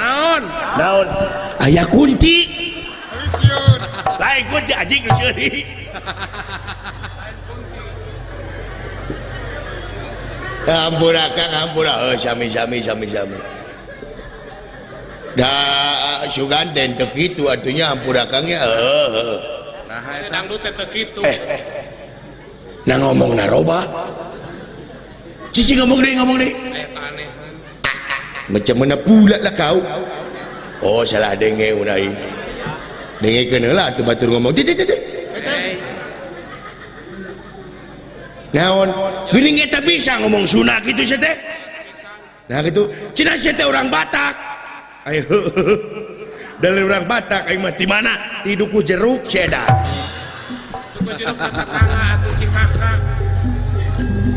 Naon? Naon? Aya kunti. Lain kunti anjing nu seuri. Ampura Kang, ampura. Sami sami sami sami. Da sugan teh teu kitu atunya ampura Kang nya. Heeh. Nah eta dangdut teh teu kitu. Nah ngomong naroba. Cici ngomong deh, ngomong deh. Macam mana pula lah kau? Oh salah denge unai. Denge kena lah tu batur ngomong. Titik titik. Naon? Geuning eta bisa ngomong Sunda kitu sia teh. Nah gitu. Cina sia teh orang Batak. Ayo. Dari orang Batak aing mah di mana? Di Dukuh Jeruk Ceda. Dukuh Jeruk tetangga atuh Cikaka.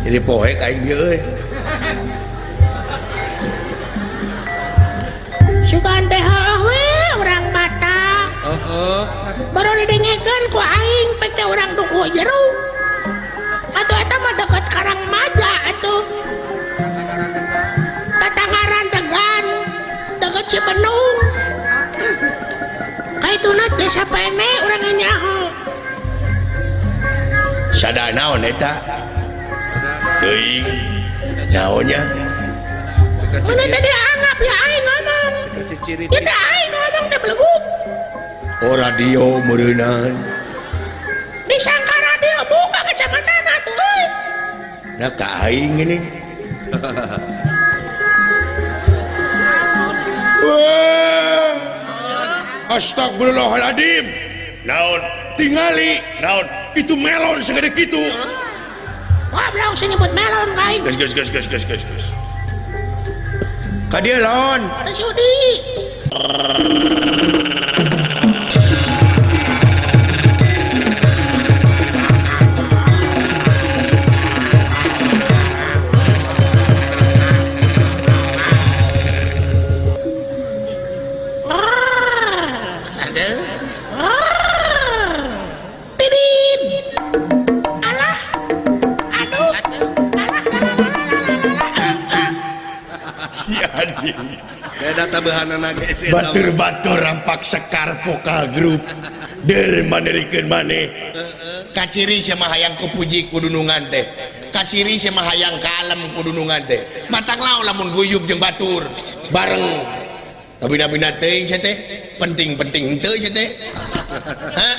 Jadi poek aing ieu euy. Sugan teh heuh we urang Batak. Heeh. Baru didengekeun ku aing pek teh urang Dukuh Jeruk. Atuh eta mah deket Karangmaja atuh. Tatanggaran Degan, deket Cibenung. Kaituna desa Pene urang nyaho. Sada naon eta? Teuing. Naonnya? Mana tadi anggap ya aing ngomong. Ya teh aing ngomong teh beleguk. Oh radio meureunaan. Disangka radio buka kacamata atuh euy. Nah ka aing ini. Wah. Astagfirullahaladzim. Naon? Tingali. Naon? Itu melon segede kitu. Goblok sih nyebut melon ka aing. Geus geus geus geus geus geus geus. Ka dieu laon? Teu sudi. Batur-batur rampak sekar vokal grup der manerikeun maneh. Kaciri sia mah hayang kupuji kudunungan teh. Kaciri sia mah hayang kalem kudunungan teh. Matak laon lamun guyub jeung batur bareng. Tapi bina-bina teuing sia teh, penting-penting henteu sia teh. Hah?